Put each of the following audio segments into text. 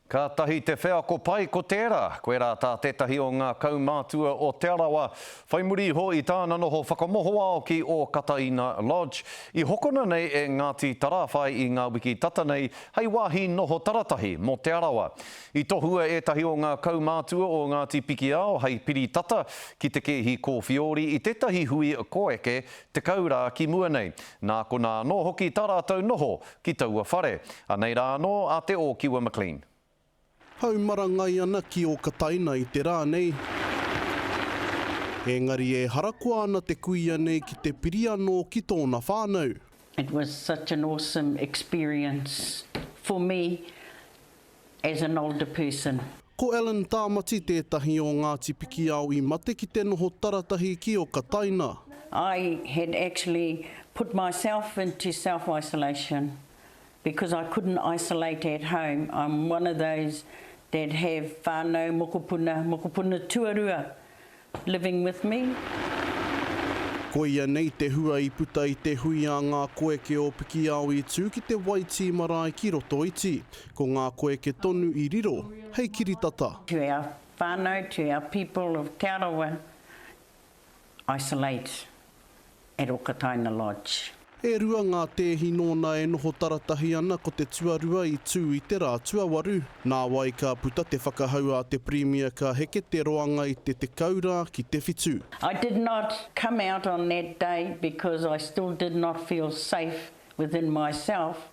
Kātahi te wheako pai ko tērā. Koirā tā tētahi o ngā kaumātua o Te Arawa, whai muri iho i tāna noho whakamohoao ki Ōkataina Lodge, i hokona nei e Ngāti Tarāwhai i ngā wiki tata nei hei wāhi noho taratahi mō Te Arawa. I tohua ētahi o ngā kaumātua o Ngāti Pikiao hei piri tata ki te kēhi kōwhiori i tētahi hui koeke 10 rā ki mua nei. Nā konā anō hoki tā rātou noho ki taua whare. Anei rā anō a Te Ōkiwa McLean. Hau marangai ana ki Ōkataina i te rā nei. Engari e harakoa ana te kuia nei ki te piri anō ki tōna whānau. It was such an awesome experience for me as an older person. Ko Ellen Tāmati tētahi o Ngāti Pikiao i mate ki te noho taratahi ki Okataina. I had actually put myself into self-isolation because I couldn't isolate at home. I'm one of those that have whānau, mokopuna, mokopuna tuarua living with me. Koia nei te hua i puta i te hui a ngā koeke o Pikiao i tū ki te Waitī marae ki Rotoiti. Ko ngā koeke tonu i riro hei kiritata. To our whānau, to our people of Te Arawa, isolate at Okataina Lodge. E rua ngā tēhi nōna e noho taratahi ana ko te tuarua i tū i te rā tuawaru. Nāwai ka puta te whakahau a te Pirimia ka heke te roanga i te 10 rā ki te whitu. I did not come out on that day because I still did not feel safe within myself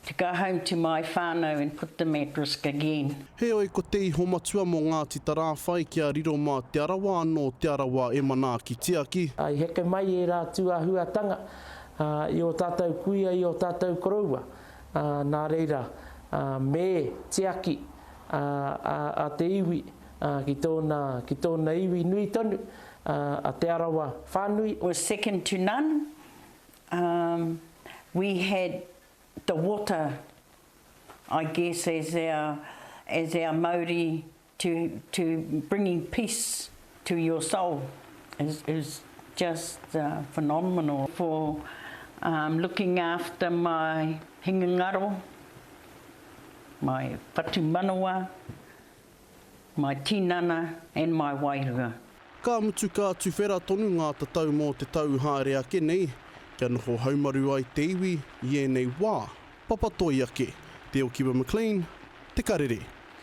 To go home to my whānau and put them at risk again. Heoi, ko te iho matua mō Ngāti Tarāwhai kia riro mā Te Arawa anō Te Arawa e manaaki tiaki. I heke mai ērā tūāhuatanga i ō tātou kuia, i ō tātou koroua, nā reira, me tiaki a te iwi ki tōna, ki tōna iwi nui tonu, a Te Arawa whānui. Was second to none. We had the water I guess as our as our mauri to to bringing peace to your soul is is just phenomenal for looking after my hingangaro, my whatumanawa, my tinana and my wairua. Ka mutu ka tuwhera tonu ngā tatau mō te tau haere ake nei, kia noho haumaru ai te iwi i ēnei wā papatoi ake. Te Okiwa McLean, Te Karere.